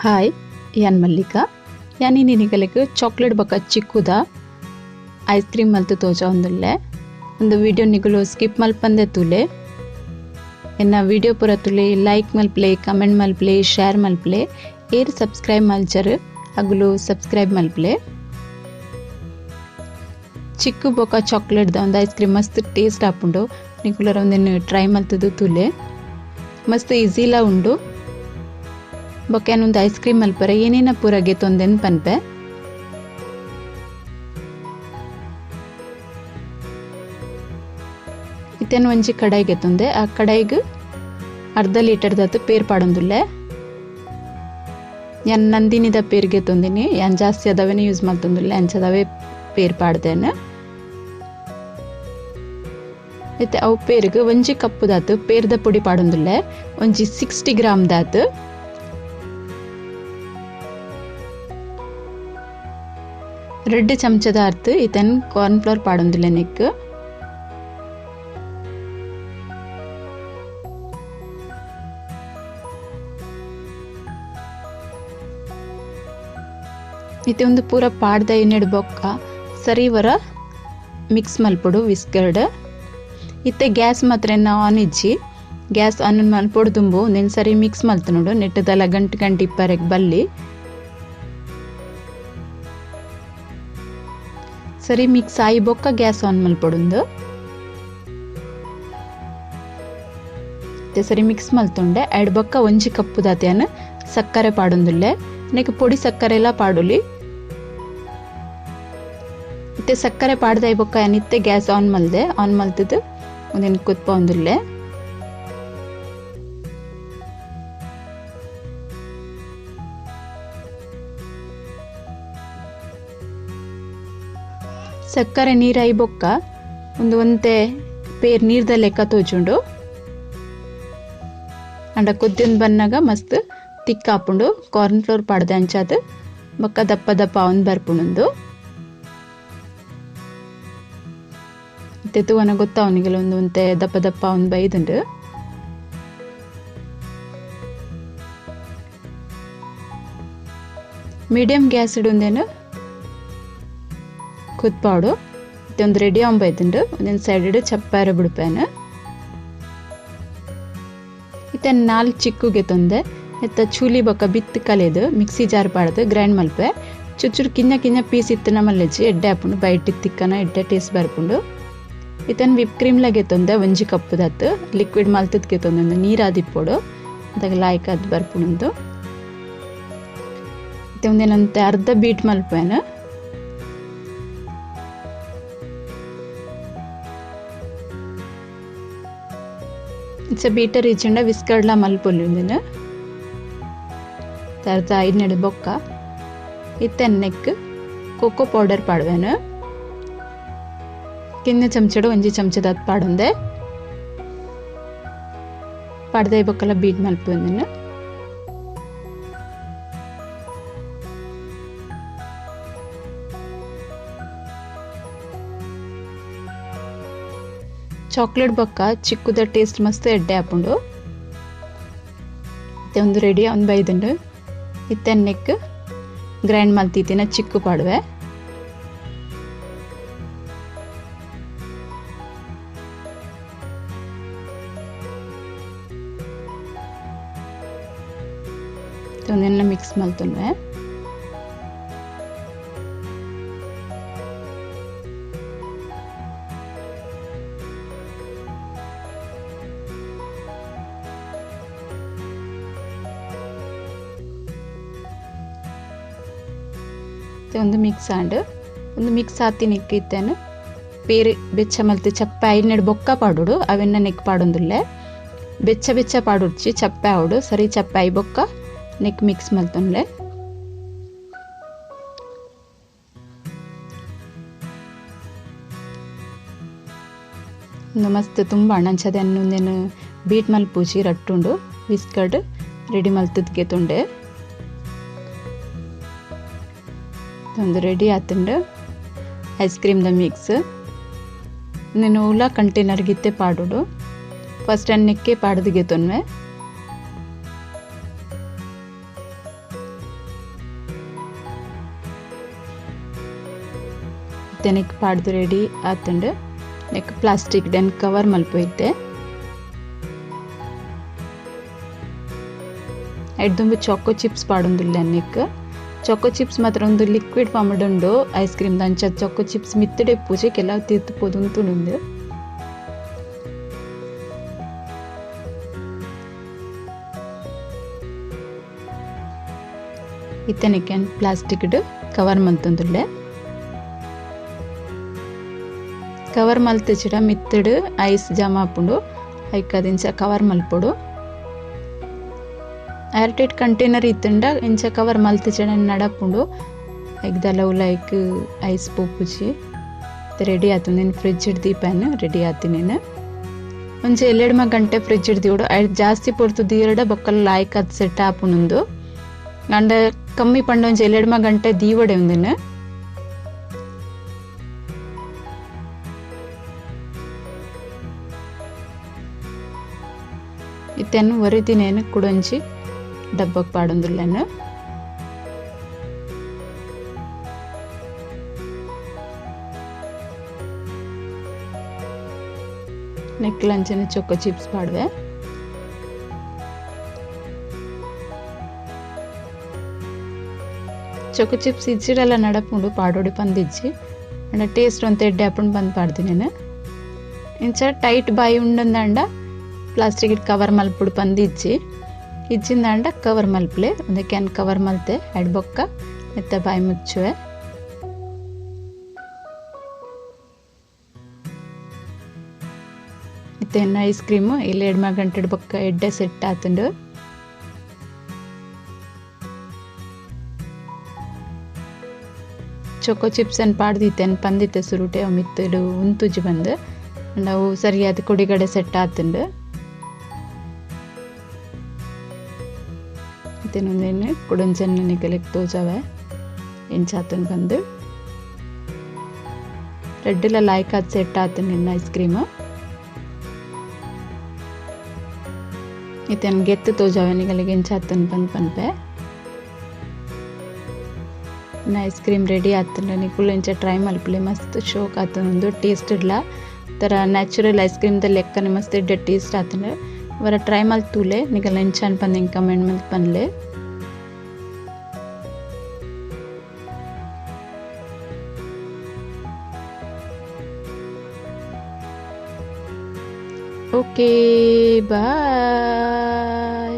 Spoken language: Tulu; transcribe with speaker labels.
Speaker 1: ಹಾಯ್, ಯಾನ್ ಮಲ್ಲಿಕಾ. ಯಾನ್ ನಿನಿಗಲೆಗ್ ಚಾಕ್ಲೇಟ್ ಬೊಕ ಚಿಕ್ಕುದ ಐಸ್ ಕ್ರೀಮ್ ಮಲ್ತು ತೋಜಾವೊಂದುಲ್ಲೆ. ಒಂದು ವಿಡಿಯೋ ನಿಗುಲು ಸ್ಕಿಪ್ ಮಲ್ಪಂದೆ ತೂಲೆ. ಎನ್ನ ವಿಡಿಯೋ ಪೂರ ತೂಲೆ, ಲೈಕ್ ಮಲ್ಪಲೆ, ಕಮೆಂಟ್ ಮಲ್ಪಲೆ, ಶೇರ್ ಮಲ್ಪಲೆ. ಏರ್ ಸಬ್ಸ್ಕ್ರೈಬ್ ಮಲ್ಚರ್ ಅಗುಲು ಸಬ್ಸ್ಕ್ರೈಬ್ ಮಲ್ಪಲೆ. ಚಿಕ್ಕು ಬೊಕ ಚಾಕ್ಲೇಟ್ the ಒಂದು ಐಸ್ ಕ್ರೀಮ್ ಮಸ್ತ್ ಟೇಸ್ಟ್ ಆಪುಂಡು. ನಿಕುಲರ ಒಂದೆನ್ ಟ್ರೈ ಮಲ್ತುದು ತೂಲೆ. ಮಸ್ತ್ ಈಸಿಲ ಉಂಡು. ಬೊಕ ಒಂದು ಐಸ್ ಕ್ರೀಮ್ ಮಲ್ಪರೆ ಏನೇನ ಪೂರ ಗೆತೊಂದೆನ್ ಪನ್ಪೆ. ಇತ್ತೇನು ಒಂಜಿ ಕಡಾಯಿ ಗೆತೊಂದೆ. ಆ ಕಡಾಯಿಗ್ ಅರ್ಧ ಲೀಟರ್ ದಾತ್ ಪೇರ್ ಪಾಡೊಂದುಲ್ಲೆ. ಯಾನ್ ನಂದಿನಿದ ಪೇರ್ ಗೆತೊಂದಿನಿ. ಯಾನ್ ಜಾಸ್ತಿ ಅದವೇನೆ ಯೂಸ್ ಮಲ್ತೊಂದುಲ್ಲೆ, ಅಂಚದವೇ ಪೇರ್ ಪಾಡ್ದೇನೆ. ಇತ್ತೆ ಅವು ಪೇರ್ಗ್ ಒಂಜಿ ಕಪ್ಪು ದಾತ್ ಪೇರ್ದ ಪೊಡಿ ಪಾಡೊಂದುಲ್ಲೆ. ಒಂಜಿ 60 ಗ್ರಾಮ್ ದಾತ್. ರೆಡ್ ಚಮಚದ ಅರ್ಥ ಇತನ್ ಕಾರ್ನ್ ಫ್ಲೋರ್ ಪಾಡೊಂದುಲ್ಲೆ ನೆಕ್. ಇತ್ತೆ ಒಂದು ಪೂರ ಪಾಡ್ದ ಎಣ್ಣೆಡ್ ಬೊಕ್ಕ ಸರಿವರ ಮಿಕ್ಸ್ ಮಲ್ಪೊಡು ವಿಸ್ಕರ್ಡ್. ಇತ್ತೆ ಗ್ಯಾಸ್ ಮಾತ್ರ ಆನ್ ಇಜ್ಜಿ. ಗ್ಯಾಸ್ ಆನ್ ಮಲ್ಪೊಡು ದುಂಬು ಒಂದೆನ್ ಸರಿ ಮಿಕ್ಸ್ ಮಲ್ತನೋಡು. ನೆಟ್ಟದಲ್ಲ ಗಂಟು ಗಂಟು ಇಪ್ಪರೆಗ್ ಬಲ್ಲಿ. ಸರಿ ಮಿಕ್ಸ್ ಆಯಿ ಬೊಕ್ಕ ಗ್ಯಾಸ್ ಆನ್ ಮಲ್ಪೊಡುಂದು. ಸರಿ ಮಿಕ್ಸ್ ಮಲ್ತೊಂಡೆ. ಎಡ್ ಬೊಕ್ಕ ಒಂಜಿ ಕಪ್ಪು ದಾತ್ಯಾನ ಸಕ್ಕರೆ ಪಾಡೊಂದುಲ್ಲೆ. ನೆಕ್ ಪೊಡಿ ಸಕ್ಕರೆ ಎಲ್ಲ ಪಾಡೊಲಿ. ಇತ್ತೆ ಸಕ್ಕರೆ ಪಾಡ್ದಾಯಿ ಬೊಕ್ಕ ಇತ್ತೆ ಗ್ಯಾಸ್ ಆನ್ ಮಲ್ದೆ. ಆನ್ ಮಲ್ತದು ಒಂದೆನ್ ಕುತ್ಪೊಂದುಲ್ಲೆ. ಸಕ್ಕರೆ ನೀರಾಯಿ ಬೊಕ್ಕ ಒಂದು ಒಂತೆ ಪೇರ್ ನೀರ್ದ ಲೆಕ್ಕ ತೋಜುಂಡು. ಅಂಡ ಕೊದ್ದಿನ ಬನ್ನಾಗ ಮಸ್ತ್ ತಿಕ್ಕ ಆಪುಂಡು. ಕಾರ್ನ್ ಫ್ಲೋರ್ ಪಾಡ್ದೆ ಅಂಚಾದ್ ಬೊಕ್ಕ ದಪ್ಪ ದಪ್ಪ ಅವನ್ ಬರ್ಪುಂಡು. ಇತ್ತೆ ತೂವನ ಗೊತ್ತಾವನಿಗೆಲ್ಲ ಒಂದು ಒಂತೆ ದಪ್ಪ ದಪ್ಪ ಅವನ್ ಬೈದುಂಡು. Medium gas ಇಡುಂದೇನು ಕುತ್ಪಾಡು. ಇತ್ತೆ ಒಂದು ರೆಡಿ ಆನ್ ಬೈದುಂಡು. ಒಂದೊಂದು ಸೈಡ್ ಚಪ್ಪಾರ ಬಿಡ್ಪೇನು. ಇತ್ತೆ 4 ಚಿಕ್ಕುಗೆ ತೊಂದೆ. ಇತ್ತ ಚೂಲಿ ಬೊಕ್ಕ ಬಿತ್ತು ಕಲೆದು ಮಿಕ್ಸಿ ಜಾರ್ ಪಾಡ್ದು ಗ್ರೈಂಡ್ ಮಲ್ಪೆ. ಚುಚ್ಚುರು ಚುರು ಕಿನ್ನ ಕಿನ್ನ ಪೀಸ್ ಇತ್ತನ ಮಲ್ಲೆಜ್ಜಿ ಎಡ್ಡೆ ಆಪುಂಡು. ಬೈಟ್ ತಿಕ್ಕನ ಎಡ್ಡೆ ಟೇಸ್ಟ್ ಬರ್ಪುಂಡು. ಇತ್ತನ್ ವಿಪ್ ಕ್ರೀಮ್ ಲಾಗೆ ತೊಂದೆ ಒಂಜಿ ಕಪ್ಪು ದಾತ್ ಲಿಕ್ವಿಡ್ ಮಲ್ತದ್ಕೆ ತೊಂದೆ. ನೀರಾದಿಪ್ಪೊಡು ಅದಾಗ ಲಾಯ್ಕ್ ಅದು ಬರ್ಪುಂಡು. ಇತ್ತೆ ಒಂದೇನಂತೆ ಅರ್ಧ ಬೀಟ್ ಮಲ್ಪೇನು. ಇಚ್ಚ ಬೀಟರ್ ಇಚ್ಚಂಡ ವಿಸ್ಕರ್ಡ್ಲ ಮಲ್ಪೊಲಿ ಒಂದಿನ ಅರ್ಧ ಐದು ಬೊಕ್ಕ. ಇತ್ತೆ ನೆಕ್ ಕೊಕ್ಕೋ ಪೌಡರ್ ಪಾಡುವೆನು. ಕಿನ್ನ ಚಮಚಡು ಒಂಜಿ ಚಮಚದ ಪಾಡುಂದೆ. ಪಾಡ್ದೆ ಬೊಕ್ಕಲ ಬೀಟ್ ಮಲ್ಪೊಂದಿನ. ಚಾಕ್ಲೇಟ್ ಬೊಕ್ಕ ಚಿಕ್ಕುದ ಟೇಸ್ಟ್ ಮಸ್ತ್ ಎಡ್ಡೆ ಆಪುಂಡು. ಇತ್ತೆ ಒಂದು ರೆಡಿ ಒಂದು ಬೈದುಂಡು. ಇತ್ತೆ ನೆಕ್ ಗ್ರೈಂಡ್ ಮಲ್ತಿತ್ತಿನ ಚಿಕ್ಕು ಪಾಡುವೆ. ಒಂದೆಲ್ಲ ಮಿಕ್ಸ್ ಮಲ್ತೊನ್ವೆ. ಒಂದು ಮಿಕ್ಸ್ ಆಂಡ್ ಒಂದು ಮಿಕ್ಸ್ ಆತಿ ನೆಕ್ ಇತ್ತೇನು ಪೇರು ಬೆಚ್ಚ ಮಲ್ತು ಚಪ್ಪೆ ಐನೆಡ್ ಬೊಕ್ಕ ಪಾಡೋಡು. ಅವೆನ್ನ ನೆಕ್ ಪಾಡೊಂದುಲ್ಲೆ. ಬೆಚ್ಚ ಬೆಚ್ಚ ಪಾಡೊಡ್ಚಿ ಚಪ್ಪೆ ಆವಡು. ಸರಿ ಚಪ್ಪೆ I ಬೊಕ್ಕ ನೆಕ್ ಮಿಕ್ಸ್ ಮಲ್ತೊಂಡ್ಲೆ. ಮಸ್ತ್ ತುಂಬ ಅಣ್ಣಂಚದೆ ಅನ್ನೊಂದೇನು ಬೀಟ್ ಮಲ್ಪೂಜಿ ರಟ್ಟುಂಡು. ವಿಸ್ಕರ್ಡ್ ರೆಡಿ ಮಲ್ತದ್ಗೆ ತೊಂಡೆ. ಒಂದು ರೆಡಿ ಆತುಂಡು ಐಸ್ ಕ್ರೀಮ್ the mix. నేను ಉಲ ಕಂಟೈನರ್ ಗಿತ್ತೆ ಪಾಡೋಡು. ಫಸ್ಟ್ ಅನ್ನಕ್ಕೆ ಪಾಡದಿಗೆ ತೊನ್ವೆ. ಇತ್ತೆನೆಕ್ ಪಾಡ್ದು ರೆಡಿ ಆತುಂಡು. ನೆಕ್ ಪ್ಲಾಸ್ಟಿಕ್ ಡೆನ್ ಕವರ್ ಮಲ್ಪು ಇತ್ತೆ. ಎಡ್ದುಂಬು ಚಾಕೋ ಚಿಪ್ಸ್ ಪಾಡೊಂದುಲ್ಲೆ ನೆಕ್. ಚಾಕೋ ಚಿಪ್ಸ್ ಮಾತ್ರ ಒಂದು ಲಿಕ್ವಿಡ್ ಫಾರ್ಮ್ ಉಂಡು ಐಸ್ ಕ್ರೀಮ್ ದಂಚ ಚಾಕೋ ಚಿಪ್ಸ್ ಮಿತ್ತಡೆ ಪೂಜೆ ಕೆಲವು ತೀರ್ತು ಪೋದುಂತುಂಡು. ಇತ್ತನೆಕ್ಕೆ ಪ್ಲಾಸ್ಟಿಕ್ ಕವರ್ ಮಲ್ತೊಂದುಲ್ಲೆ. ಕವರ್ ಮಲ್ತಿಚಿಡ ಮಿತ್ತಡು ಐಸ್ ಜಮಾ ಆಪುಂಡು ಐಕ್ ಅದಿಂಚ ಕವರ್ ಮಲ್ಪೊಡು. ಏರ್ ಟೈಟ್ ಕಂಟೈನರ್ ಇತ್ತಂಡ ಇಂಚ ಕವರ್ ಮಲ್ತಿಚಿಡ ನಡಪುಂಡು ಐಕ್ ಲೈಕ್ ಐಸ್ ಪೋಪುಜಿ. ರೆಡಿ ಆತು ನೀನು ಫ್ರಿಜ್ ದೀಪನ್ ರೆಡಿ ಆತಿ ನೀನು. ಒಂಜಿ ಎಲ್ಎಡ್ಮ ಗಂಟೆ ಫ್ರಿಜ್ ದೀವಡು ಜಾಸ್ತಿ ಪೊರ್ತು ದೀರಡ ಬೊಕ್ಕಲ್ ಲಾಯ್ಕ್ ಅದು ಸೆಟ್ ಆಪುಂಡು. ಅಂಡ ಕಮ್ಮಿ ಪಂಡ ಒಂಜಿ ಎಲ್ಎಡ್ಮ ಗಂಟೆ ದೀವಡೆ ಒಂದಿನ. ಇತ್ತೆನ್ ಒರಿದಿನೇನು ಕುಡೊಂಜಿ ಡಬ್ಬಕ್ಕೆ ಪಾಡೊಂದುಲ್ಲೆನು. ನೆಕ್ಲಂಚನೆ ಚೊಕೊ ಚಿಪ್ಸ್ ಪಾಡುವೆ. ಚೊಕೊ ಚಿಪ್ಸ್ ಇಜ್ಜಿಡಲ್ಲ ನಡಪುಂಡು ಪಾಡೋಡಿ ಪಂದಿಜ್ಜಿ ಅಂಡ ಟೇಸ್ಟ್ ಒಂತೆ ಎಡ್ಡೆ ಆಪುಂಡು ಬಂದು ಪಾಡ್ದಿನೇನು. ಇಂಚ ಟೈಟ್ ಬಾಯಿ ಉಂಡಂದಂಡ ಪ್ಲಾಸ್ಟಿಕ್ ಕವರ್ ಮಲ್ಪುಡು ಪಂದಿಜ್ಜಿ ಇಜ್ಜಿಂದಾಂಡ ಕವರ್ ಮಲ್ಪಲೆ ಒಂದು can cover ಮಲ್ತೆ ಎಡ್ಬೊಕ್ಕ ಎತ್ತ ಬಾಯಿ ಮುಚ್ಚುವೆ. ಇತ್ತೆನ್ನ ಐಸ್ ಕ್ರೀಮು ಇಲ್ಲಿ ಎಡ್ಮ ಗಂಟೆ ಬೊಕ್ಕ ಎಡ್ಡೆ ಸೆಟ್ ಆತುಂಡು. ಚೊಕೊ ಚಿಪ್ಸ್ ಅನ್ನು ಪಾಡ್ದಿತ್ತೇನು ಪಂದಿತ್ತೆ ಸುರುಟೆ ಮಿತ್ತಡು ಉಂತುಜಿ ಬಂದು ನಾವು ಸರಿಯಾದ ಕೊಡಿಗಡೆ ಸೆಟ್ ಆತುಂಡು. ಇತ್ತೇನೊಂದೇನು ಕುಡೊಂಜನ್ನ ನಿಗಲೆಕ್ ತೋಜಾವೆ ಎಂಚಾತನ್ ಬಂದು ರೆಡ್ಡಿಲ ಲೈಕ್ ಅದು ಸೆಟ್ ಆತು ನಿನ್ನ ಐಸ್ ಕ್ರೀಮು. ಇತ್ತೇನು ಗೆತ್ತು ತೋಜಾವೆ ನಿಗಲಿಗೆ ಎಂಚಾತನ್ ಬಂದು ಪನ್ಪೆ. ಐಸ್ ಕ್ರೀಮ್ ರೆಡಿ ಆತಂಡ ನಿಕುಲು ಇಂಚ ಟ್ರೈ ಮಲ್ಪಲೆ ಮಸ್ತ್ ಶೋಕ್ ಆತುಂಡು. ಟೇಸ್ಟ್ ಇಡ್ಲ ತರ ನ್ಯಾಚುರಲ್ ಐಸ್ ಕ್ರೀಮ್ ದ ಲೆಕ್ಕನೆ ಮಸ್ತ್ ಎಡ್ಡೆ ಟೇಸ್ಟ್ ಆತುಂಡು. ವರ ಟ್ರೈ ಮಲ್ತೂಲೆ ನಿಗಲ ಎಂಚ ಪಂದ್ ಕಮೆಂಟ್ ಮಲ್ತ್ ಪನ್ಲೆ. Okay, bye.